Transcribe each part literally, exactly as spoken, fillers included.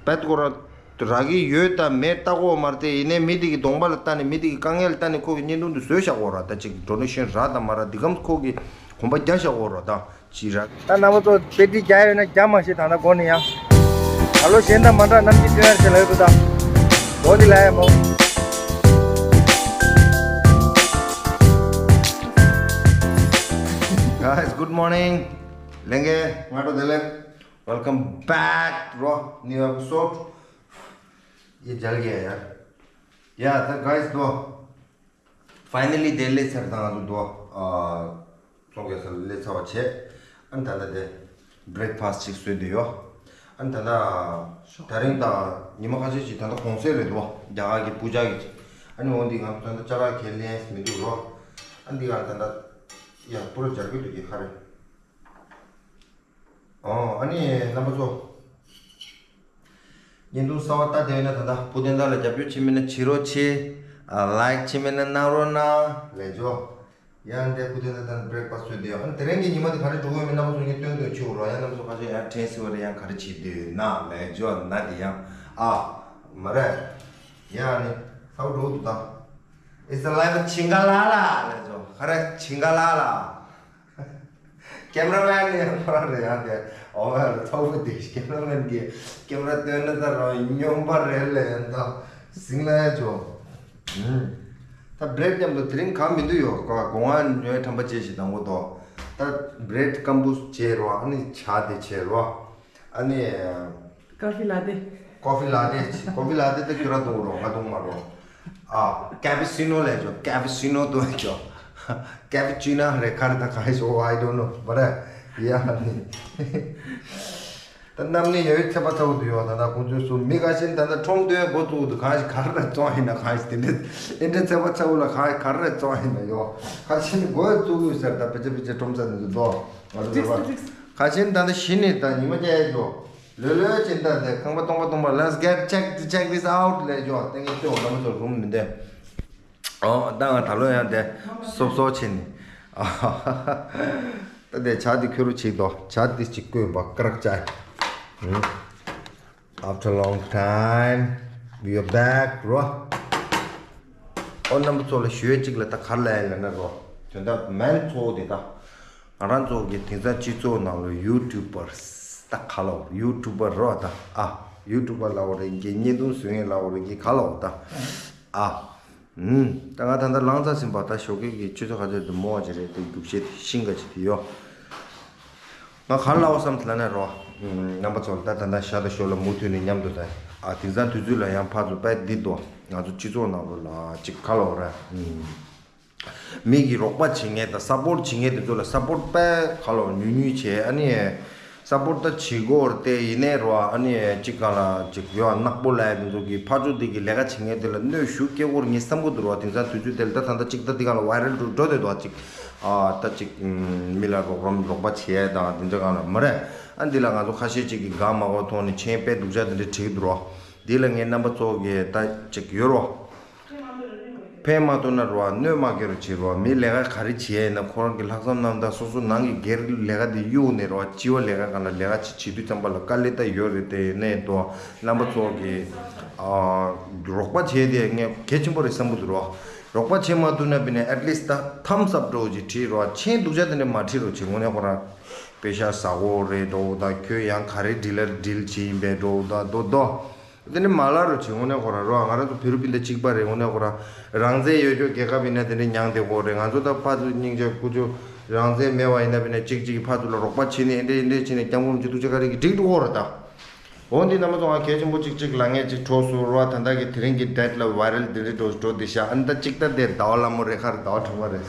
པད་ཀོ་ར་རག་གི་ཡོད་དང་མེད་ལྟ་གོ་མ་རེད་དེ། ཡིན་ནའི་མི་དེ་གི་གདོང་པ་ལ་ལྟ་ནས་མི་དེ་གི་དཀའ་ངལ་ལ་ལྟ་ནས་ཁོ་གི་བརྙན་ཐུང་དེ་བཟོས་བཞག་གོ་ར། ད་ཅིག་ཌོ་ནེ་ཤན་རག་དང་མ་རག་འདི་གམ་ཁོ་གི་གོམ་པ་རྒྱག་བཞག་གོ་ར། ད་ཅི་ར། ད་རྣམ་པ་ཚོ་དཔེ་ཁྲིད་རྒྱག་ཡོད་ན་རྒྱག་མ་ཤེས་ད་ལྟ་མགོ་ནས་ཡང་། ད་ལོ་གཞན་དང་མ་འདྲ་གནམ་གཤིས་སྟོན་ཡར་ཞེས་ལབ་ཡོད་འདུག་ད་མགོ་ནས་ལ་ཡ་མོ། Guys, good morning. ལྷན་རྒྱས་སྔ་དྲོ་བདེ་ལེགས། Welcome back to new episode. ཡེ་མཇལ་གྱི་ཡ་ཡ། ཡ་ད་guys དོ། Finally དེ་ལས་ཚར་དང་ང་ཚོ་དོ། ཨ་ཚོང་རྒྱག་ས་ལས་ཚར་བ་བྱས། ཨ་ནི་ད་ལྟ་དེ་breakfast ཅིག་བཟོས་བསྡད་ཡོད། ཨ་ནི་ད་ལྟ་དེ་རིང་དང་ཉི་མ་ཁ་ཤས་ཅིག་ད་ལྟ་གུང་སེང་རེད་དོ། རྒྱ་གར་གྱི་པུ་ཇ་གི་ཅིག་ཨ་ནི་འོ་འདི་ང་ཚོ་ད་ལྟ་ཅ་ལག་གལ་ལེན་མི་འདུག་རོ། ཨ་འདི་ག་ད་ལྟ་ཡ་པུ་ར་སྦྱར་གི་འདུག་གི་ཁ་རེད། ཨོ། ཨ་ནི་རྣམ་པ་ཚོ། བརྙན་ཐུང་གསར་བ་ལྟ་བསྡད་ཡོད་ན་ད་ལྟ་བུ་དོན་དག་ལ་རྒྱབ་སྐྱོར་བྱེད་མིན་ན་བྱེད་རོགས་བྱེད། ཨ་ལའིཀ་བྱེད་མིན་ན་གནང་རོགས་གནང་ལས་ཇོ། ཡང་འདྲེ་བུ་དོན་དག་དང་breakfast བཟོས་བསྡད་ཡོད། ཨ་ནི་དེ་རིང་གི་ཉི་མ་དེ་ག་རེ་འགྲོ་གི་ཡོད་མེད་རྣམ་པ་ཚོ་ངས་སྟོན་སྟོན་བྱེད་འོ་རོགས། ཡང་རྣམ་པ་ཚོ་ཁ་ཤས་ཡང་དྲན་སྲིད་པ་རེད། ཡང་ག་རེ་བྱེད་བསྡད་ཡོད་ན་ལས་ཇོ་ན་དེ་ཡང་ཨ་མ་རེད། ཡང་ནི་ཚ་བོ་འགྲོ་འདུག་ད། It's a live ཆིང་ག་ལ་ལ་ལས་ཇོ། ག་རེ་ཆིང་ག་ལ་ལ། ཀེམ་ར་མེན་ནི་ཁོ་རང་རེད་ཡང་དེ། ཨོ་ཝེལ་ཚོགས་པ་དེ་ཀེམ་ར་མེན་གྱིས་ཀེམ་ར་སྟོན་ན་ད་རང་སྨྱོན་པ་རེད་ལས་ཡང་ད་ཟིང་ལ་ཡ་ཇོ། ཨུམ། ད་བྷི་རེཌ་མཉམ་དུ་དེ་རིང་གང་མི་འདུག་ཡོ། ག་གོང་ཨ་ཉོས་ཁྲམ་པ་ཅེས་ཤིག་དང་པོ་དོ། ད་བྷི་རེཌ་སྐམ་པོ་བྱས་རོ། ཨ་ནི་ཇ་དེ་བྱས་རོ། ཨ་ནི། ཀོ་ཕི་ལ་ཏེ། ཀོ་ཕི་ལ་ཏེ་ཅིག་ཀོ་ཕི་ལ་ཏེ་དེ་ཁྱོད་རང་འཐུང་རོགས། ང་འཐུང་མ་རོགས། ཨ་ཀེ་པི་སི་ནོ་ལས་ཇོ། ཀེ་པི་སི་ནོ་དུ་ཇོ། ཀེ་པི་ཅི་ནོ་རེད་ག་རེ་ད་ག་ཞོ། I don't know but yeah ནི། ད་གནམ་ནི་ཡོད་ཚད་པ་ཚ་བོ་དུ་ཡོད། ད་ད་ཁོང་ཚོས་སུ་མི་ཁ་ཤས་ད་ད་ཁྲོམ་སྟོན་འགོ་བཙུགས་འདུག་ག་ཞིག་ག་རེ་བཙོང་ཡིན་ན་ག་ཞིག་དེ་འདྲ་ཨེ་འདྲ་ཚད་པ་ཚ་བོ་ལ་ག་ག་རེ་བཙོང་ཡིན་ན་ཡོད། ཁ་ཤས་ནི་འགོ་བཙུགས་དགོས་ཟེར། ད་པེ་ཅ་པེ་ཅ་ཁྲོམ་ས་ནི་འདུག་དོ། ང་ཚོ་ཁ་ཤས་ནི་ད་ད་གཞི་ནས་ད་ཉི་མ་རྒྱག་ཡས་འགྲོ། ལོས་ལོས་ཅན་ད་དེ་ཁང་པ་སྟོང་པ་སྟོང་པ། Let's get check to check this out ལས་ཇོ། ཏན་གྱི་ལྟོས་ལ་མ་ཚོ་རུམ་མི་འདེ། ཨོ་ད་ང་ད་ལོ་ཡང་དེ་སོབ་སོབ་བྱེད་ནི། ད་དེ་ཇ་དེ་ཁྱོད་རུ་ཆིག་དོ། ཇ་དེ་ཅིག་བསྐོས་པ་ཀ་རག་ཅའི། After a long time we are back རོ། ཨོ་རྣམ་པ་ཚོ་ལ་ཞུ་ཡས་ཅིག་ལ་ད་ག་རེ་ལབ་ཡ་ལབ་ན་རོ། དོན་དག་མན་ཚོ་དེ་ད། ང་རང་ཚོ་གི་དེང་སང་སྤྱི་ཚོགས་ནང་ལ་ཡུ་ཊུབ་པར་ད་ག་ལ་ཡུ་ཊུབ་པར་རོ་ད། ཨ་ཡུ་ཊུབ་པར་ལ་འོ་རེ་གི་བརྙན་ཐུང་བཟོ་མཁན་ལ་འོ་རེ་གི་ག་ལ་འོ་ད། ཨ་ཨུམ། ད་ང་ད་ལྟ་ལངས་ཚར་ཟིན་པ། ད་ཞོགས་ཀས་ཀྱི་ཆུ་ཚོད་ག་ཚོད་དུ་མོ་བ་ཅི་རེད་དེ་རྒྱུགས་བྱེད་དེ་ཤིང་ག་ཅི་དེ་ཡོ། ང་ག་ལ་འོ་བསམ་དེ་ལ་ན་རོ། ཨུམ། རྣམ་པ་ཚོ་ལ་ད་ད་ལྟ་ཞག་དང་ཞོགས་ལ་མུ་མཐུད་ནས་མཉམ་དུ་ད། ཨ་དེང་སང་དུས་ཚོད་ལ་ཡང་ཕར་ཚུར་པའི་འདི་དོ། ང་ཚོ་སྤྱི་ཚོགས་ནང་ལོ་ལ་ཅིག་ག་ལ་འོ་ར། ཨུམ། མི་གི་རོགས་པ་བྱེད་མཁན་དང་སཔོར་ཊི་བྱེད་མཁན་དེ་ཚོ་ལ་སཔོར་ཊི་དཔེ་ག་ལོ་ཉུང་ཉུང་བྱས། ཨ་ནི་སཔོར་ཊི་ད་བྱེད་དགོས་རེད་དེ། ཡིན་ནའི་རོ། ཨ་ནི་གཅིག་ག་ལ་གཅིག་ཡོད་ནག་པོ་ལ་དེ་ཚོ་གི་ཕར་ཚུར་དེ་གི་ལས་ཀ་བྱེད་མཁན་དེ་ལ་གནོད་ཤུགས་སྐྱེ་དགོས་རེད་ངས་བསམ་གི་འདུག་རོ། དེང་སང་དུས་ཚོད་དེ་ལ་ད་ད་ལྟ་གཅིག་ད་འདི་ག་ལ་ཝའི་རལ་འགྲོ་འགྲོ་བསྡད་འདུག་གཅིག་ཨ་ད་གཅིག་མི་ལ་རོགས་རམ་རོགས་པ་བྱས་དང་དེ་འདྲ་ག་ལ་མ་རེད། ཨ་འདི་ལ་ང་ཚོ་ཁ་ཤས་གཅིག་གི་དགའ་མ་གོ་ཐོག་ནས་ཆེན་དཔེ་སྡུག་ཅག་དེ་འདྲ་བྲིས་འདུག་རོ། འདི་ལ་ངས་རྣམ་པ་ཚོ་གི་ད་གཅིག་ཡོད་རོ། ཕན་མ་ཐོགས་ན་རོ། གནོད་མ་སྐྱེལ་རོ་བྱེད་རོ། མི་ལས་ཀ་ག་རེ་བྱེད་ཡིན་ན་ཁོ་རང་གི་ལྷག་བསམ་རྣམ་དག་སོ་སོ་ནང་གི་སྒེར་ལས་ཀ་དེ་གཡུག་ནས་རོ། སྤྱི་བ་ལས་ཀ་གང་ལ་ལས་ཀ་བྱེད་བྱེད་དུས་ཙམ་པ་ལ་དཀའ་ལས་ད་ཡོད་རེད་དེ། ཡིན་ནའི་དོ་རྣམ་པ་ཚོ་གི་ཨ་རོགས་པ་བྱས་དེ་ངས་གལ་ཆེན་པོ་རེད་བསམ་གི་འདུག་རོ། རོགས་པ་བྱེད་མ་ཐུབ་ན་བི་ནས་at least ད་thumbs up འགྲོ་ཅིག་བྲིས་རོ། ཆེན་སྡུག་ཅག་དེ་འདྲ་མ་བྲིས་རོ་བྱེད། དངོས་གནས་ཁོ་རང་པེ་ཤ་ཟ་གོ་རེད་འགྲོ་ད། ཁྱོད་ཡང་ག་རེ་ཌི་ལར་ཌིལ་བྱེད་ཡིན་པས་འགྲོ་ད་དོ་དོ། དེ་ནི་མ་ལ་རུ་བྱེད། དངོས་གནས་ཁོ་རང་རོ། ང་རང་ཚོ་བེ་རུ་པིན་ད་གཅིག་པ་རེད། དངོས་གནས་ཁོ་རང་རང་བཙན་ཡོད་ཆོག་རྒྱལ་ཁབ་ཡིན་ན་དེ་འདྲ་མྱངས་བསྡད་ཀྱི་ཡོད་རེད། ང་ཚོ་ད་ཕར་ཚུར་སྙིང་རྗེ་ཀུ་ཅོ་རང་བཙན་མེད་པ་ཡིན་ན་བི་ན་གཅིག་གཅིག་གིས་ཕར་ཚུར་ལ་རོགས་པ་བྱེད་ནས་ཨེ་འདྲ་ཨེ་འདྲ་བྱེད་ནས་སྐྱབས་མགོན་རིན་པོ་ཆེ་ཐུགས་རྗེ་བཀའ་དྲིན་གྱིས་འགྲིག་འགྲོ་གི་ཡོད་རེད་ད། འོ་འདི་རྣམ་པ་ཚོ་ང་གལ་ཆེན་པོ་གཅིག་གཅིག་ལ་ངས་གཅིག་གྲོགས་སུ་རོ། ད་ལྟ་གི་དེ་རིང་གི་ཌེ་ཊི་ལ་ཝའི་རལ་དེ་འདྲ་འགྲོ་འགྲོ་བསྡད་ཤག་ཨ་ནི་ད་གཅིག་ད་དེ་ཟླ་བ་ལྷ་མོ་རེད། ཁ་རེད་ཟླ་བ་གྲང་མོ་རེད།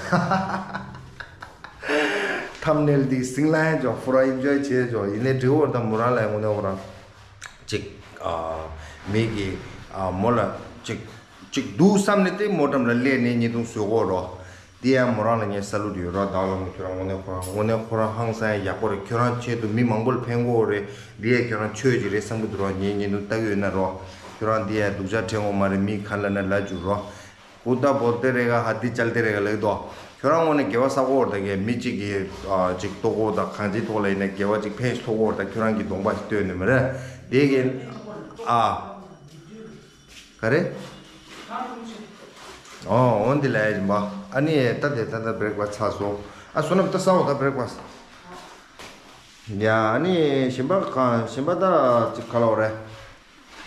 ཐམ་ནེལ་འདི་སིང་ལ་ཡང་ཅོ་ཕུ་ར་ཨིན་ཇོའི་བྱས་ཅོ། ཡིན་ནའི་འགྲིག་གི་ཡོད་རེད་ད། མོ་རང་ལ་ཡང་དངོས་གནས་ཁོ་རང་། ཅིག་ཨ་མི་གི་ཨ་མོ་ལ་ཅིག་ཅིག་འདུག་བསམ་ནས་དེ་མོ་འགྲམ་ལ་སླེབས་ནས་བརྙན་ཐུང་བཟོ་གོ་རོ། འདི་ཡང་མོ་རང་ལ་ངས་ས་ལུ་ཡོད་རོ། ཟླ་བ་ལྷ་མོ་ཁྱོད་རང་དངོས་གནས་ཁོ་རང་དངོས་གནས་ཁོ་རང་ཧང་སང་ཡག་པོ་རེད། ཁྱོད་རང་ཆེད་དུ་མི་མང་པོ་ལ་ཕན་གོ་རེད། འདི་ཡང་ཁྱོད་རང་ཆོས་ཅིག་རེད་བསམ་གི་འདུག་རོ། ངས་བརྙན་ཐུང་ལྟ་གི་ཡོད་ན་རོ། ཁྱོད་རང་འདི་ཡང་སྡུག་ཅག་དྲན་གོ་མ་རེད། མི་ག་ལ་ན་ལ་འཇུ་རོ། ཀུ་ཏ་བོལ་ཏེ་རེ་ག་ཧ་ཏི་ཅལ་ཏེ་རེ་ག་ལེགས་དོ། ཁྱོད་རང་ངོས་ནས་དགེ་བ་བསགས་ཀྱི་ཡོད་རེད་ད། གས་མི་གཅིག་གིས་ཨ་ཅིག་ལྟོ་གོས་དང་གང་ཅིའི་ཐོག་ལ་ཡིན་ན་དགེ་བ་ཅིག་ཕན་ཞིག་ཐོགས་ཀྱི་ཡོད་རེད་ད། ཁྱོད་རང་གི་གདོང་པ་ཞིག་ལྟོས་ནས་མ་རེད་དེ་གས། ཨ། ག་རེ། ཨོ་འོ་འདི་ལས་ཡིན་པ། ཨ་ནི་ད་དེ་ད་ད་བྷི་རེག་ཕ་སི་ཚར་སོང་། ཨ་བསོད་ནམས་ད་ཟ་འོ་ད་བྷི་རེག་ཕ་སི། ཡ་ཨ་ནི་གཞན་པ་གང་གཞན་པ་ད་ཅིག་ག་ལ་འོ་རེད།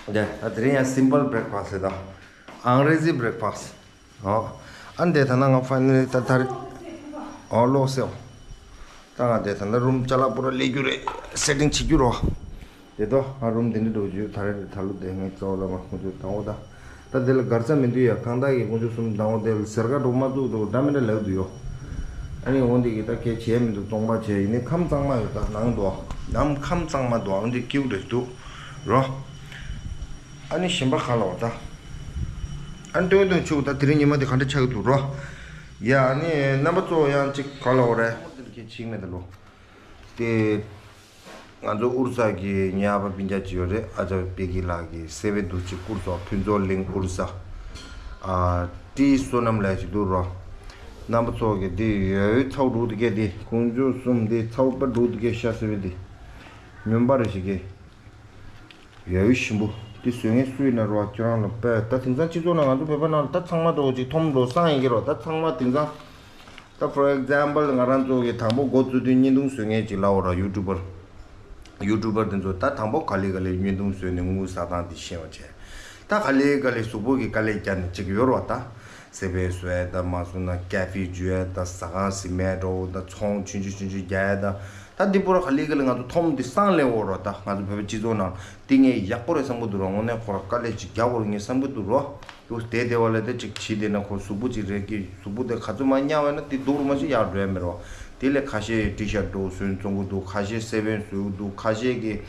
ཡ་ད་དེ་རིང་ཡང་སིམ་པལ་བྷི་རེག་ཕ་སི་རེད་ད། ཨང་རེ་ཟི་བྷི་རེག་ཕ་སི། ཨོ། ཨ་འདས་ད་ན་ང་ཕ་ནི་ད་ད་རེད། ཨོ་ལོག་སེ་ཨོ། ད་ང་འདས་ད་ན་རུམ་ཅ་ལག་པུ་ར་ལས་རྒྱུ་རེད། སེ་ཊིང་བྱེད་རྒྱུ་རོ། དེ་དོ་ང་རུམ་དེ་འདྲ་འགྲོ་རྒྱུ་ད་རེད། ད་ལོ་དེ་ངས་གཙོ་བོ་ལ་མ་ཁོང་ཚོ་དང་བོ་ད། ད་དེ་ལ་གར་ས་མི་འདུག་ཡ། གང་ལྟར་གྱི་ཁོང་ཚོ་གསུམ་དང་བོ་དེ་ལ་ཟེར་ཀ་འགྲོ་མ་ཐུབ་འགྲོ་འདྲ་མི་འདྲ་ལབ་འདུག་ཡོ། ཨ་ནི་འོང་དེ་གི་ད་གལ་བྱས་མི་འདུག་སྟོང་པ་བྱས་ཡིན་ནའི་ཁམས་གཙང་མ་ཡོད་ད་ནང་དུ། ནམ་ཁམས་གཙང་མ་འདུག་འོང་དེ་སྐྱིད་པོ་རེད་འདུག་རོ། ཨ་ནི་གཞན་པ་ག་ལ་བ་ད། ཨ་ནི་སྟོན་སྟོན་ཆུ་ད་དེ་རིང་ཉི་མ་དེ་ག་འདྲ་ཆགས་ཀྱི་འདུག་རོ། ཡ་ཨ་ནི་རྣམ་པ་ཚོ་ཡང་ཅིག་ག་ལ་བ་རེད། ཁྱེད་ཆིག་མེད་ད་ལོ། དེ། ང་ཚོ་ཨུ་རུ་ས་གི་ངའི་ཨ་ཕ་སྤུན་ཀྱག་ཅིག་ཡོད་རེད། ཨ་ཅག་པེ་ཀི་ལགས་ཀྱི་སེ་བན་དུ་ཅིག་ཀུར་སོགས་ཕུན་ཚོགས་གླིང་ཨུ་རུ་ས། ཨ། ཏི་བསོད་ནམས་ལས་ཅིག་འདུག་རོ། རྣམ་པ་ཚོ་གི་འདི་ཡོད་ཚའུ་འདུག་འདི་གས་འདི་ཁོང་ཚོ་གསུམ་འདི་ཚའུ་པ་འདུག་འདི་གས་ཤ་སེ་བན་འདི། མུན་པ་རེ་ཞིག་གི། ཡོད་ཞིམ་པོ། འདི་བཟོ་མཁན་སུ་ཡིན་ན་རོ་ཁྱོད་རང་ལ་དཔེ་ད་དེང་སང་སྤྱི་ཚོགས་ནང་ང་ཚོ་བོད་པ་ནང་ལ་ད་ཚང་མ་འགྲོ་ཅིག་མཐོང་འགྲོ་སང་ཡིན་གི་རོ། ད་ཚང་མ་དེང་སང་། ད་for example ང་རང་ཚོ་གི་དང་པོ་འགོ་བཙུགས་དུས་བརྙན་ཐུང་བཟོ་མཁན་ཅིག་ལབ་འོ་ར། ཡུ་ཊུབ་པར། ཡུ་ཊུབ་པར་དེ་ཚོ་ད་དང་པོ་ག་ལེ་ག་ལེ་བརྙན་ཐུང་བཟོས་ནས་དངུལ་ཟ་སྟངས་དེ་ཤེས་པ་བྱས། ད་ག་ལེ་ག་ལེ་གཟུགས་པོ་གི་དཀའ་ལས་བརྒྱབ་ནས་ཅིག་ཡོད་རོ། ད་སེ་བན་བཟོ་ཡས་ད་མ་བཟོ་ན་ཀ་ཧྥེ་འཇུ་ཡས་ད་ཟ་ཁང་ཟིན་མེད་འགྲོ་ད་ཚོང་ཆུང་ཆུང་ཆུང་ཆུང་རྒྱག་ཡས་ད། ད་འདི་པོ་ར་ག་ལེ་ག་ལེ་ང་ཚོ་མཐོང་དེ་སང་ལེ་འོ་རོ། ད་ང་ཚོ་བོད་པའི་སྤྱི་ཚོགས་ནང་དེ་ངས་ཡག་པོ་རེད་བསམ་གི་འདུག་རོ། དངོས་གནས་ཁོ་ར་དཀའ་ལས་ཅིག་རྒྱག་དགོས་རེད་ངས་བསམ་གི་འདུག་རོ། དེ་དེ་བ་ལས་དེ་ཅིག་བྱིས་དེ་ན་ཁོ་གཟུགས་པོ་ཅིག་རེད་ཀི་གཟུགས་པོ་དེ་ག་ཚོད་མ་ཉར་བས་ན་དེ་སྡུག་རུ་མ་ཞིག་ཡག་འགྲོ་ཡ་མེད་རོ། དེ་ལས་ཁ་ཤས་ཊི་ཤར་འགྲོ་བཟོས་བཙོང་གི་འདུག་ཁ་ཤས་སེ་བན་བཟོས་གི་འདུག་ཁ་ཤས་ཀྱི་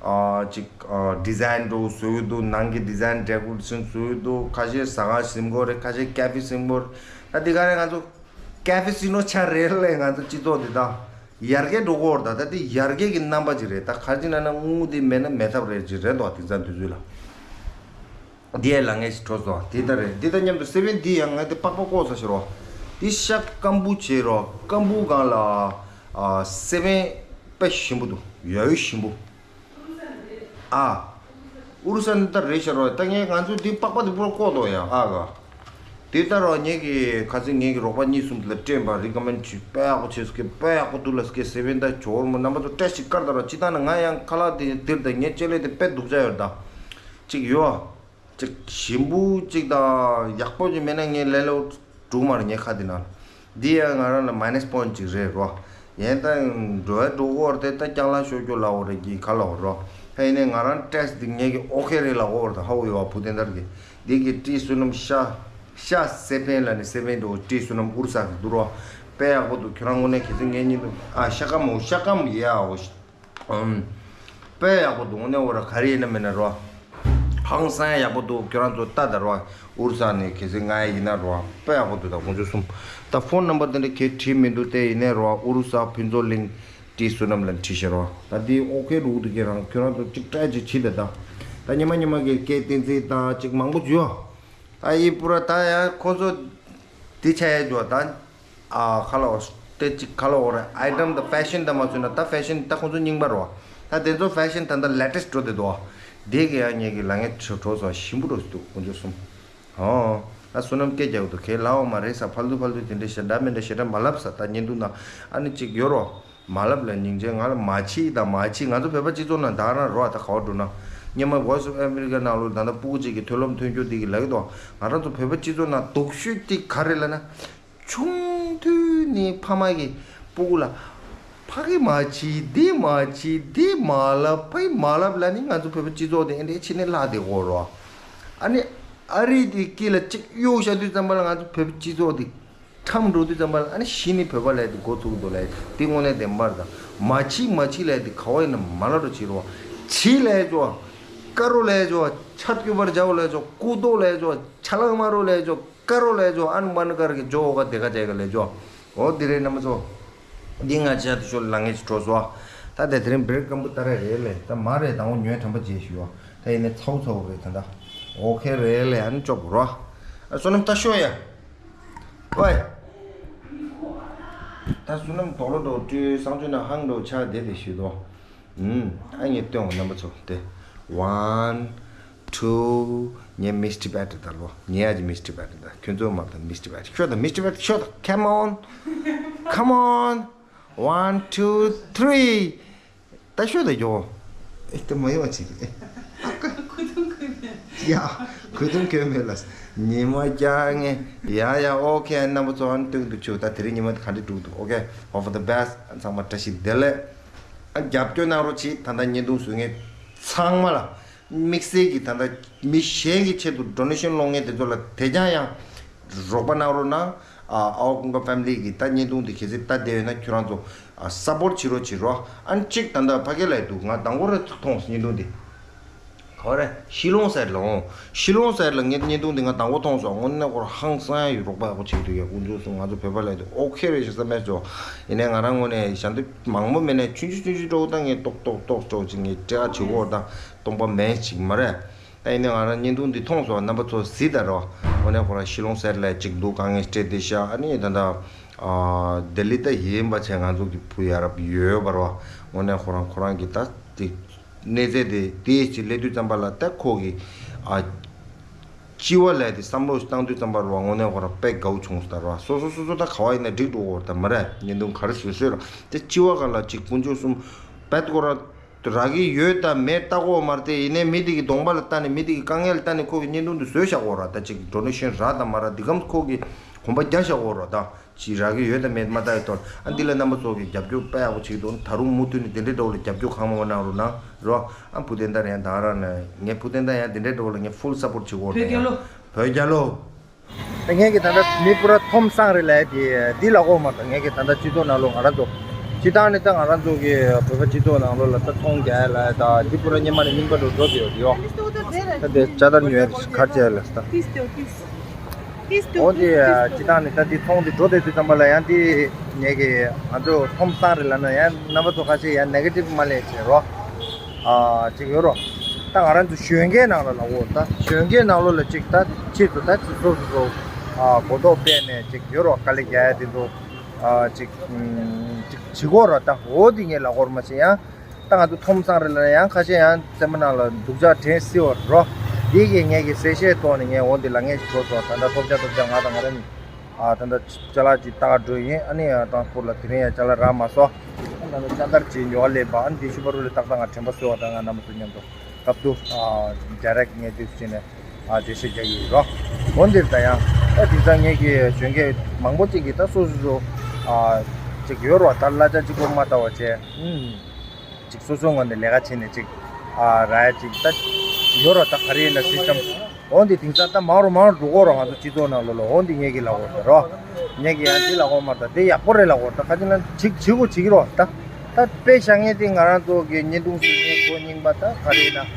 ཨ་ཅིག་ཨ་ཌི་ཟའིན་འགྲོ་བཟོས་གི་འདུག་ནང་གི་ཌི་ཟའིན་ཌེ་ཀོ་རེ་ཤན་བཟོས་གི་འདུག་ཁ་ཤས་ཟ་ཁང་ཟིན་གོ་རེད། ཁ་ཤས་ཀ་ཧྥེ་ཟིན་གོ་རེད། ད་དེ་ག་རེ་ང་ཚོ་ཀ་ཧྥེ་ཟིན་ནོ་ཆ་རེད་ལས་ང་ཚོ་སྤྱི་ཚོགས་འདི་དང་ཡར་རྒྱས་འགྲོ་གི་ཡོད་རེད། ད་ད་དེ་ཡར་རྒྱས་ཀྱི་རྣམ་པ་ཅིག་རེད། ད་ག་རེ་ཅིག་ན་ན་དངུལ་དེ་མེད་ན་མེད་ཐབས་རེད་ཅིག་རེད་འདུག་དེང་སང་དུས་ཚོད་ལ། འདི་ཡ་ལ་ངས་ཞིག་འཕྲོ་སོང་དེ་ལྟར་རེད། འདི་ལྟར་མཉམ་དུ་སེ་བན་འདི་ཡང་ངས་དེ་པགས་པ་བཀོག་ས་ཞེས་རོ། འདི་ཤ་སྐམ་པོ་བྱས་རོ། སྐམ་པོ་སྒང་ལ་ཨ་སེ་བན་དཔེ་ཞིམ་པོ་འདུག་ཡོད་ཞིམ་པོ། ཨ། ཨུ་རུ་ས་ནི་ལྟར་རེད་ཤག་རོ། ད་ངས་ང་ཚོ་འདི་པགས་པ་དེ་པོ་བཀོག་འདུག་ཡ་ཨ་ག་དེ་ལྟར་རོ། ངེད་ཀྱི་ཁ་སང་ངེད་ཀྱི་རོགས་པ་གཉིས་གསུམ་དེ་ལ་སྤྲད་པ་རི་ཀོ་མེན་ཌི་བྱས་དཔེ་ཡག་པོ་བྱས་སོ་ཀེ། དཔེ་ཡག་པོ་འདུག་ལ་སོ་ཀེ། སེ་བན་ད་ཇོར་མོ་རྣམ་པ་ཚོ་བཀྲ་ཤིས་དཀར་ད་རོ། ཅི་ད་ན་ང་ཡང་ཁ་ལག་དེ་འདིར་ད་ངའི་ལྕེ་ལེ་དེ་དཔེ་སྡུག་ཅག་ཡོད་ད། ཅིག་ཡོད། ཅིག་ཞིམ་པོ་ཅིག་དང་ཡག་པོ་ཅིག་མེད་ན་ངས་ལས་སླ་པོ་འགྲུབ་མ་རེད་ངའི་ཁ་འདི་ནང་། འདི་ཡང་ང་རང་ལ་མའི་ནས་པོ་ཡིན་ཊི་ཅིག་རེད་རོ། ཡན་ད་འགྲོ་ཡ་འགྲོ་གི་ཡོད་རེད་དེ་ད་རྐྱང་ལངས་ཤོར་རྒྱུ་ལབ་འོ་རེད་ཀྱི་ག་ལབ་འོ་རོ། ཧེ་ཡིན་ནའི་ང་རང་ཊེ་སི་ཊི་འདི་ངས་ཀྱི་ཨོ་ཁེ་རེད་ལབ་འོ་རེད། ཧ་གོ་ཡོད་བ་བུ་དེ་འདྲ་གི། འདི་གི་ཊི་བསོད་ནམས་ཤ་ཤ་སེ་བན་ལ་ནི་སེ་བན་འགྲོ་ཊི་བསོད་ནམས་ཨུ་རུ་ས་གི་འདུག་རོ། དཔེ་ཡག་པོ་འདུག་ཁྱོད་རང་དངོས་གནས་གལ་སྲིད་ངའི་གཉིད་དུ་ཨ་ཤ་སྐམ་འོ་ཤ་སྐམ་ཡ་འོ། ཨུམ། དཔེ་ཡག་པོ་འདུག་དངོས་གནས་འོ་ར་ག་རེ་ཡིན་ན་མིན་ན་རོ། ཧང་སང་ཡག་པོ་འདུག་ཁྱོད་རང་ཚོ་ལྟ་ད་རོ། ཨུ་རུ་ས་ནས་གལ་སྲིད་ང་ཡིན་ན་རོ། དཔེ་ཡག་པོ་འདུག་ད་ཁོང་ཚོ་གསུམ། ད་ཕོན་ནམ་བར་དེ་འདྲ་གས་བྲིས་མི་འདུག་དེ་ཡིན་ནའི་རོ། ཨུ་རུ་ས་ཕུན་ཚོགས་གླིང་ཊི་བསོད་ནམས་ལ་བྲིས་ཤག་རོ། ད་འདི་ཨོ་ཁེ་རུ་འདུག་ཁྱེད་རང་ཁྱོད་རང་ཚོ་གཅིག་ཊའི་ཅིག་བྱིས་ད་ད། ད་ཉི་མ་ཉི་མ་གི་སྐད་བསྟན་འཛིན་ད་ཅིག་མང་པོ་བྱོས། ད་ཡི་པུ་ར་ད་ཡང་ཁོང་ཚོ་འདི་ཆ་ཡ་འཇོག་ད། ཨ་ཁ་ལོ་ཏེ་ཅིག་ཁ་ལོ་རེ་ཨའི་ཊམ་དང་ཕེ་ཤན་དང་མ་མཚོན་ན་ད་ཕེ་ཤན་ད་ཁོང་ཚོ་རྙིང་པ་རོ། ད་དེ་ཚོ་ཕེ་ཤན་ད་ད་ལེ་ཊེ་སི་འགྲོ་དེ་དོ། དེ་གི་ཡང་ངེད་ཀྱི་ལ་ངས་ཁྲོ་ཁྲོ་སོ་ཞིམ་པོ་འགྲོ་སི་འདུག་ཁོང་ཚོ་གསུམ། ཨོ། ད་བསོད་ནམས་སྐད་རྒྱག་གི་འདུག་ཁས་ལའོ་མ་རེད་ས་ཕལ་དུ་ཕལ་དུ་དེ་འདྲ་ཞེ་དྲག་མེད་འདྲ་ཞེ་དྲག་མ་ལབ་ས་ད་ཉན་འདུག་ན་ཨ་ནི་ཅིག་ཡོད་རོ། མ་ལབ་ལ་སྙིང་རྗེ། ང་ལ་མ་ཕྱི་དང་མ་ཕྱི་ང་ཚོ་བོད་པ་སྤྱི་ཚོགས་ནང་ད་རང་རོ་ད་ག་བ་འགྲོ་ན། སྙེ་མ་Voice of America ནང་ལོ་ད་ལྟ་སྤུ་གུ་གཅིག་གི་མཐོང་ལམ་མཐོང་རྒྱུ་འདི་གི་ལབ་ཀྱི་འདུག་ང་རང་ཚོ་བོད་པ་སྤྱི་ཚོགས་ནང་སྡུག་ཤོས་གཅིག་ག་རེ་ལབ་ན། ཆུང་དུས་ནས་ཕ་མ་གིས་སྤུ་གུ་ལ་ཕ་གི་མ་ཕྱི་འདི་མ་ཕྱི་འདི་མ་ལབ་ཕ་གི་མ་ལབ་ལབ་ནི་ང་ཚོ་བོད་པ་སྤྱི་ཚོགས་དེ་ཨེ་འདྲའི་ཕྱི་ནས་ལྷག་བསྡད་ཡོད་རོ། ཨ་ནི་ཨ་རི་དེ་དཀྱིལ་ལ་གཅིག་གཡུག་བཞག་དུས་ཙམ་པ་ལ་ང་ཚོ་བོད་པ་སྤྱི་ཚོགས་དེ། ཁྲམ་འགྲོ་དུས་ཙམ་པ་ལ་ཨ་ནི་གཞི་ནས་བོད་པ་ལབ་དེ་འགོ་ཚུགས་འདུག་ལབ་དེ་དངོས་གནས་བདེན་པར་དང་མ་ཕྱི་མ་ཕྱི་ལབ་དེ་ག་བ་ཡིན་ན་མ་ལབ་རོགས་བྱེད་རོགས། ཕྱི་ལབ་ཅོག་དཀར་རོ་ལབ་ཅོག་ཆ་སྐྱོ་བར་བྱའོ་ལབ་ཅོག་སྐུ་མདོག་ལབ་ཅོག་ཆ་ལག་དམར་རོ་ལབ་ཅོག་དཀར་རོ་ལབ་ཅོག་ཨན་མན་ཀར་གི་ཇོ་འོ་ག་དེ་ག་ཅེ་ག་ལབ་ཅོག་འོ་དེ་རེད་རྣམ་པ་ཚོ། འདི་ང་ཅག་དུ་ཤོར་ལ་ངེས་ཅིག་འགྲོ་སོ། ད་དེ་དེ་རིང་བེར་སྐམ་པོ་ལྟ་ར་རེད་ལེ་ད་མ་རེད་དང་འོ་ཉོས་དམ་པ་རྗེས་ཞུ་བ་ད་ཡིན་ནས་ཚའུ་ཚའུ་རེད་ད་ད་འོ་ཁེ་རེད་ལེ་ཨ་ནི་ཅོག་རོ། ཨ་བསོད་ནམས་ལྟ་ཤོག་ཡ། ཝེ། ད་བསོད་ནམས་དོག་ལོ་འགྲོ་སྤྲུལ་གསང་སྤྱོད་ན་ཧང་འགྲོ་ཆ་བསྡད་དེ་ཞུས་དོ། ཨུམ། ཨ་ངས་སྟོན་འོ་རྣམ་པ་ཚོ་དེ། ཝན། two. ངའི་Miss Tibet ད་ལོ། ངའི་ཨ་ཅེ་Miss Tibet ད། ཁྱོད་ཚོ་མ་ད་Miss Tibet ཤོད་ད། Miss Tibet ཤོད་ད། Come on, come on, one, two, three. ད་ཤོད་ད་ཡོ། ཨེ་ད་མ་ཡོང་ཅིག་ཨེ། ཨ་ཀ། གོས་ཐུང་གོན་མེད། ཡ། གོས་ཐུང་གོན་མེད་ལ། ཉི་མ་རྒྱག་ངེ། ཡ་ཡ། ཨོ་ཁེ། རྣམ་པ་ཚོ་ཨ་ནི་སྟོན་དུ་ཆུ། ད་དེ་རིང་ཉི་མ་ག་འདྲ་འགྲོ་འདུག་ཨོ་ཁེ། Hope for the best. ཨ་ཚང་མ་བཀྲ་ཤིས་བདེ་ལེགས། ཨ་རྒྱབ་སྐྱོར་གནང་རོགས་གྱིས། ད་ལྟ་བརྙན་ཐུང་བཟོ་མཁན་ཚང་མ་ལ། དམིགས་བསལ་གྱིས་ད་ལྟ་མི་གཞན་གྱི་ཆེད་དུ་donation སློང་མཁན་དེ་ཚོ་ལ་དེ་ཀྱང་ཡང་རོགས་པ་གནང་རོགས་གནང་། ཨ་ཨའོ་ཀུན་དགའ་ཕེ་མི་ལི་གི་ད་བརྙན་ཐུང་དེ་གལ་སྲིད་ལྟ་བསྡད་ཡོད་ན་ཁྱོད་རང་ཚོ་ཨ་སབ་པོར་བྱེད་རོགས་བྱེད་རོགས། ཨ་ནི་གཅིག་ད་ལྟ་ཕ་གི་ལ་འདུག་ང་དང་པོ་རེ་མཐོང་སོང་བརྙན་ཐུང་དེ། ག་བ་རེད། ཤི་ལོང་ཟེར་ལ་འོང་། ཤི་ལོང་ཟེར་ལ་ངས་བརྙན་ཐུང་དེ་ང་དང་པོ་མཐོང་སོང་། དངོས་གནས་ཁོ་རང་ཧང་སང་ཡ་ཡོད། རོགས་པ་ཡག་པོ་བྱེད་ཀྱི་འདུག་ཡ། དཀོན་མཆོག་གསུམ། ང་ཚོ་བོད་པ་ལ་འདུག་ཨོ་ཁེ་རེད་ཤག་བསམ་མེད་བྱོས། ཡིན་ནའི་ང་རང་ངོས་ནས་ཞལ་འདེབས་མང་པོ་མེད་ནའི་ཆུང་ཆུང་ཆུང་ཆུང་འདྲ་བོ་ད་ངས་ཏོག་ཏོག་ཏོག་ཏོག་ཅིག་ངས་སྤྲད་ཁ་བྱེད་དགོས་ད། སྟོང་པ་མེད་ཅིག་མ་རེད། ད་ཡིན་ནའི་ང་རང་བརྙན་ཐུང་འདི་མཐོང་སོང་། རྣམ་པ་ཚོ་གཟིགས་དང་རོགས། དངོས་གནས་ཁོ་རང་ཤི་ལོང་ཟེར་ལ་གཅིག་འདུག་ག་ངས་སྤྲད་བསྡད་ཤག་ཨ་ནི་ད་ལྟ་ཨ་ལྡི་ལི་ད་ཡིན་པ་བྱས་ང་ཚོ་གི་བུ་ཡ་རབས་ཡོད་པ་རོགས། དངོས་གནས་ཁོ་རང་ཁོ་རང་གི་ད་དེ་གནས་ཚད་དེ་དེ་ཅིག་སླེབས་དུས་ཙམ་པ་ལ་ད་ཁོ་གི་ཨ་སྤྱི་བ་ལས་དེ་བསམ་བློ་བཏང་དུས་ཙམ་པ་རོགས། དངོས་གནས་ཁོ་རང་དཔེ་དགའ་བོ་བྱུང་སོང་ད་རོགས། སོ་སོ་སོ་སོ་ད་ག་བ་ཡིན་ན་འགྲིག་འགྲོ་གི་ཡོད་རེད་ད་མ་རེད། བརྙན་ཐུང་ག་རེ་བཟོས་བཟོས་རོགས། དེ་སྤྱི་བ་ག་ལ་ཅིག་དཀོན་མཆོག་གསུམ་བེད་ཁོ་རང་རག་གི་ཡོད་དང་མེད་ལྟ་གོ་མ་རེད་དེ། ཡིན་ནའི་མི་དེ་གི་གདོང་པ་ལ་ལྟ་ནས་མི་དེ་གི་དཀའ་ངལ་ལ་ལྟ་ནས་ཁོ་གི་བརྙན་ཐུང་དེ་བཟོས་བཞག་གོ་ར། ད་ཅིག་ཌོ་ནེ་ཤན་རག་དང་མ་རག་འདི་གམ་ཁོ་གི་གོམ་པ་རྒྱག་བཞག་གོ་ར། ད་ཅིག་རག་གི་ཡོད་དང་མེད་མ་ལྟ་ཡི་ཐོག་ཨ་འདི་ལ་རྣམ་པ་ཚོ་གི་རྒྱབ་སྐྱོར་དཔེ་ཡག་པོ་བྱེད་ཀྱི་འདུག་ད་རུང་མུ་མཐུད་ནས་དེ་འདྲའི་འདྲ་བོ་ལ་རྒྱབ་སྐྱོར་གང་མང་མང་གནང་རོགས་གནང་རོགས། ཨ་བུ་བསྟན་དར་ཡང་ད་རང་ནས་ངས་བུ་བསྟན་དར་ཡང་དེ་འདྲའི་འདྲ་བོ་ལ་ངས་ཕུལ་སབ་པོར་བྱེད་གོ་ར། བོད་རྒྱལ་ལོ། བོད་རྒྱལ་ལོ། ད་ངས་ཀྱི་ད་ལྟ་མི་པུ་ར་ཐོམ་སང་རེ་ལ་དེ་འདི་ལ་གོ་མ་ད་ངས་ཀྱི་ད་ལྟ་སྤྱི་ཚོགས་ནང་ལོགས་ང་རང་ཚོ་སྤྱི་བཏང་ནི་ད་ང་རང་ཚོ་གི་བོད་པ་སྤྱི་ཚོགས་ནང་ལོགས་ལ་ད་མཐོང་རྒྱ་ལ་ད་འདི་པུ་ར་སྙེ་མ་ནས་རྙིང་པ་འགྲོ་འགྲོ་དེ་ཡོད་ཡོད། ད་དེ་ཅ་དར་ཉོས་གར་བྱས་ལ་ད། འོ་དེ་སྤྱི་བཏང་ནི་ད་འདི་མཐོང་དེ་འགྲོ་དེ་དུས་ཙམ་པ་ལ་ཡང་འདི་ངས་ཀྱི་ང་ཚོ་ཐོམ་སང་རེ་ལ་ན་ཡང་རྣམ་པ་ཚོ་ཁ་ཤས་ཡང་ནེ་གེ་ཊིབ་མ་ལས་བྱེད་རོགས། ཨ་ཅིག་ཡོད་རོགས། ད་ང་རང་ཚོ་གཞོན་སྐྱེས་ནང་ལ་ལ་འོ་ད་གཞོན་སྐྱེས་ནང་ལོགས་ལ་ཅིག་ད་ཆེད་དུ་ད་ཅིག་སོ་སོ་སོ་ཨ་གོ་རྟོགས་སྤེལ་ནས་ཅིག་ཡོད་རོགས། དཀའ་ལས་རྒྱག་ཡ་དེ་ཚོ་ཨ་ཅིག་ཅིག་བྱེད་དགོས་རོགས། ད་འོ་དེ་ངས་ལ་འོར་མ་བྱེད་ཡང་ད་ང་ཚོ་ཐོམ་སང་རེ་ལ་ཡང་ཁ་ཤས་ཡང་སེམས་པ་ནང་ལ་སྡུག་ཅག་དྲན་སྲིད་པ་རོགས། དེ་གི་ངས་ཀྱི་གསལ་བཤད་ཐོག་ནས་ངས་འོ་དེ་ལ་ངས་ཞུ་དགོས་སོ། ད་ད་ཐོབ་ཅག་ཐོབ་ཅག་ང་དང་ང་རང་གཉིས། ཨ་ད་ལྟ་ཅ་ལག་ཅིག་ལྟ་ག་འགྲོ་ཡིན། ཨ་ནི་ཨ་དང་ཁུར་ལ་དེ་རིང་ཡང་ཅ་ལག་རག་མ་སོང་། ཨ་ད་ལྟ་ཅ་ལག་ཅིག་ཉོ་བ་སླེབས་པ། ཨ་ནི་དེ་ཤུ་པ་རུ་ལ་ཏག་ཏག་ང་དྲན་པ་གསོས་པ་དང་ང་རྣམ་པ་ཚོ་མཉམ་དུ་སྐབས་དུ་ཨ་རྒྱ་རེག་ངས་དུས་ཕྱིན་ནས་ཨ་འགྲེལ་བཤད་རྒྱག་གི་ཡོད་རོགས། འོ་འདིར་ད་ཡང་ཨ་དེང་སང་ངེད་ཀྱི་གཞོན་སྐྱེས་མང་པོ་ཅིག་གིས་ད་སོ་སོ་སོ་ཨ་ཅིག་ཡོད་རོགས། ད་གླ་ཆ་གཅིག་པོ་མ་ལྟ་བ་བྱས། ཨུམ། ཅིག་སོ་སོའི་ངོས་ནས་ལས་ཀ་བྱས་ནས་ཅིག་ཨ་རག་ཡ་ཅིག་ད་ཡོད་རོགས། ད་ག་རེ་ཡིན་ན་སིས་ཊམ་འོ་འདི་དེང་སང་ད་མང་རུ་མང་རུ་འགྲོ་གོ་རོགས། ང་ཚོ་སྤྱི་ཚོགས་ནང་ལོགས་ལ་འོ་འདི་ངེད་ཀྱི་ལ་འོ་ད་རོགས། ངེད་ཀྱི་ཡང་འདི་ལ་འོ་མ་ད་འདི་ཡག་པོ་རེད་ལ་འོ་ད། ག་ཅི་ན་ཅིག་བྱེད་དགོས་བྱེད་ཀྱི་རོགས། ད་ད་དཔེ་བཞག་ངེས་དེ་ང་རང་ཚོ་གི་བརྙན་ཐུང་བཟོས་ནས་གོ་རྙིང་པ་ད་ག་རེ་ཡིན་ན་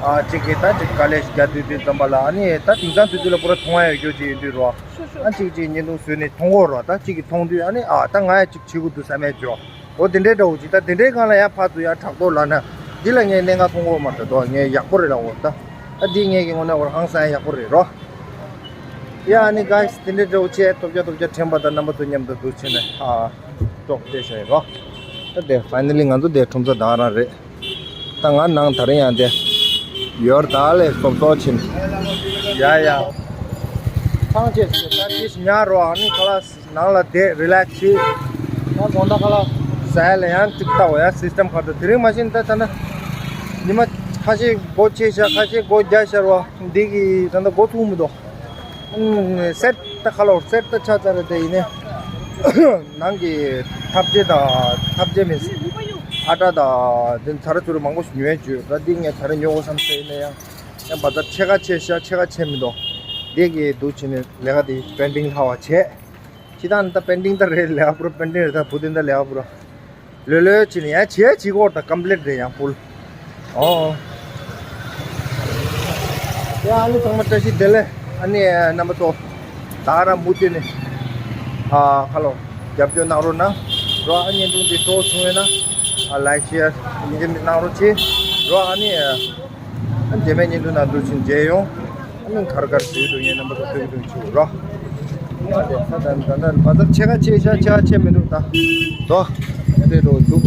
ཨ་ཅིག་གི་ད་ཅིག་དཀའ་ལས་ཤིག་རྒྱག་དུས་དུས་ཙམ་པ་ལ་ཨ་ནི་ད་དེང་སང་དུས་ཚོད་ལ་པུ་ར་མཐོང་ཡ་ཡོད་རྒྱུ་ཅིག་ཡིན་དུས་རོགས། ཨ་ཅིག་ཅིག་བརྙན་ཐུང་བཟོས་ནས་མཐོང་གོ་རོགས། ད་ཅིག་གི་མཐོང་དུས་ཨ་ནི་ཨ་ད་ང་ཡ་ཅིག་བྱེད་དགོས་འདུག་བསམ་ཡ་འཇོག་འོ་དེ་འདྲའི་འདྲ་བོ་ཅིག་ད་དེ་འདྲའི་སྒང་ལ་ཡང་ཕར་ཚུར་ཡང་ཕྲག་དོག་ལབ་ན་འདི་ལ་ངས་གནད་འགག་མཐོང་གི་ཡོད་མ་རེད་དོ། ངས་ཡག་པོ་རེད་ལབ་འོ་ད། ད་འདི་ངས་ཀྱི་ངོ་ནས་འོ་ཧང་སང་ཡག་པོ་རེད་རོ། ཡ་ཨ་ནི་guys དེ་འདྲའི་འདྲ་བོ་བྱས་ཐོབ་རྒྱ་ཐོབ་རྒྱ་དྲན་པ་དང་རྣམ་པ་ཚོ་མཉམ་དུ་འདུག་ཕྱིན་ནས་ཨ་ཏོག་བལྟས་བྱ་ཡི་རོ། ད་དེ་finally ང་ཚོ་དེ་ཁྲོམ་ས་ད་རང་རེད། ད་ང་ནང་ད་རིང་ཡང་དེ་ཡོར་ད་ལས་སོབ་སོབ་ཕྱིན། ཡ་ཡ། ཐང་ཆད་ཟེར་ད་ཅི་ཉ་རོ། ཨ་ནི་ཁ་ལག་ནང་ལ་བསྡད་རི་ལེགས་བྱེད། ད་དགོང་དག་ཁ་ལག་ཟ་ཡ་ལ་ཡང་ཅིག་ལྟ་འོ་ཡ་སིས་ཊམ་ཁ་ཐུག་དེ་རིང་མ་གཞི་ད་ད་ན་ཉི་མ་ཁ་ཤས་སྒོ་ཕྱེ་ཤག་ཁ་ཤས་སྒོ་རྒྱག་ཤར་བ་འདི་གི་ད་ད་སྒོ་ཚུགས་མི་འདུག་ཨུམ་སེར་ད་ཁ་ལོར་སེར་ད་ཆ་ཚ་རེད་དེ་ཡིན་ནའི་ནང་གི་ཐབ་ཇེ་དང་ཐབ་ཇེ་མིན་ཨ་ཏྲ་དང་དེ་ཚ་ར་ཚུ་ར་མང་པོ་ཞིག་ཉོས་བྱོས་ད་འདི་ངས་ཚ་ར་ཉོ་དགོས་བསམ་སེ་ཡིན་ན་ཡང་ཡང་བ་ད་ཕྱེད་ཀ་ཕྱེ་ཤག་ཕྱེད་ཀ་ཕྱེ་མི་འདུག་འདི་གི་འདུག་བྱས་ནས་ལས་ཀ་དེ་པེན་ཌིང་ལྷག་པ་བྱས། ཁྱེད་རང་ད་པེན་ཌིང་ད་རེད་ལས་ཀ་པུ་ར་པེན་ཌིང་རེད་ད་བུ་དེ་ད་ལས་ཀ་པུ་ར། ལོས་ལོས་བྱས་ནས་ཡང་བྱས་བྱེད་སྐོར་ད་ཀམ་པི་ལིཊ་རེད་ཡང་ཕུལ། ཨོ། ཡ་ཨ་ནི་ཚང་མ་བཀྲ་ཤིས་བདེ་ལེགས། ཨ་ནི་རྣམ་པ་ཚོ་ད་རང་མུ་མཐུད་ནས་ཨ་ཁ་ལོ་རྒྱབ་སྐྱོར་གནང་རོགས་གནང་རོགས། ཨ་བརྙན་ཐུང་འདི་སྤྲོ་བྱུང་བས་ན་ཨ་ལའིཀ་ཤེར་ཡིན་གྱི་མི་གནང་རོགས་བྱེད་རོགས། ཨ་ནི་ཨ་རྗེས་མའི་བརྙན་ཐུང་ནང་འདུག་ཕྱིན་མཇལ་ཡོང་། ཨ་ནི་གར་གར་ཞུས་འདུག་ངས་རྣམ་པ་ཚོ་སྟོན་གྱི་འདུག་ཆུ་རོ། ཨ་དེ་ད་ད་ད་ད་བ་ད་ཆེ་ཁ་ཆེ་ཤ་ཆེ་ཁ་ཆེ་མི་འདུག་ད། དོ། ཨ་དེ་རོ་འདུག་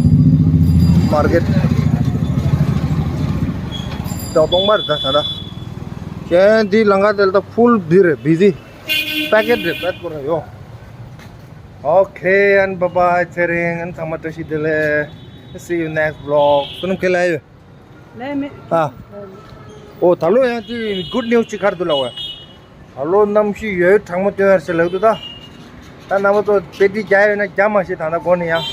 མར་ཀེཊ། ད་གཏོང་མར་ད་ད་ད། གཞན་འདི་ལང་ཀ་དེ་ལ་ད་ཕུལ་འདི་རེད། བི་ཟི་པེ་ཀེཊ་རེད། པད་པོ་རེད་ཡོ། Okay, and bye bye, ཚེ་རིང་། and ཚང་མ་བཀྲ་ཤིས་བདེ་ལེགས། See you next vlog. བསོད་ནམས་ཁས་ལེན་ཡོད། ལས་མེད། ཨ། ཨོ་ད་ལོ་ཡང་དེ་good news ཅིག་ག་རེ་འདུག་ལབ་པ། ད་ལོ་གནམ་གཤིས་ཡོད་གྲང་མོ་སྟོན་ཡར་ཞེས་ལབ་འདུག་ད། ད་རྣམ་པ་ཚོ་དཔེ་དེ་རྒྱག་ཡོད་ན་རྒྱག་མ་ཤེས། ད་ལྟ་འགོ་ནས་ཡང་།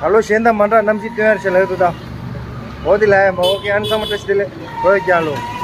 ད་ལོ་གཞན་དང་མ་འདྲ་གནམ་གཤིས་སྟོན་ཡར་ཞེས་ལབ་འདུག་ད། འོ་དེ་ལབ་ཡ་མ། Okay, and ཚང་མ་བཀྲ་ཤིས་བདེ་ལེགས། འགྲོ་ཡ་རྒྱག་ལོ།